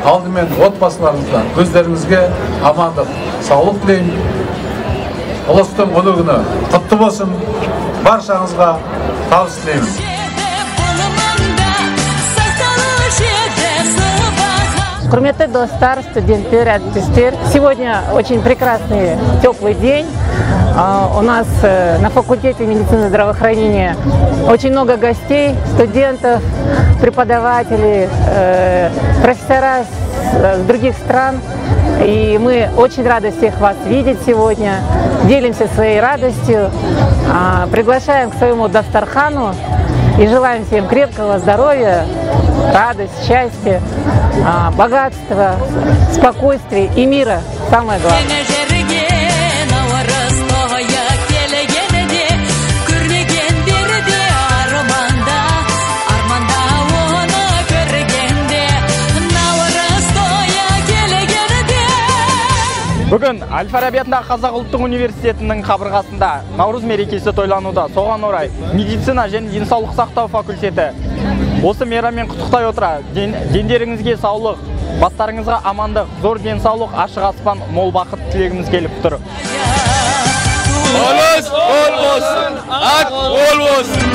Алдымен отбасыларыңызға, өздеріңізге амандық, саулық тілеймін. Ұлыстың ұлы күні құтты болсын. Баршаңызға табыс тілеймін. Құрметті достар, студенттер, әріптестер, сегодня очень прекрасный теплый день. У нас на факультете медицины и здравоохранения очень много гостей, студентов, преподавателей, профессора с других стран. И мы очень рады всех вас видеть сегодня. Делимся своей радостью, приглашаем к своему дастархану и желаем всем крепкого здоровья, радость, счастья, богатства, спокойствия и мира. Самое главное. Бүгін Әл-Фараби атындағы Қазақ ұлттық университетінің қабырғасында Наурыз мерекесі тойлануда. Соған орай медицина және денсаулық сақтау факультеті осы мейраммен құттықтай отыра, дендеріңізге саулық, бастарыңызға амандық, зор денсаулық, ашық аспан, мол бақыт тілегіміз келіп тұр. Ұлыс ол болсын, ат ол болсын.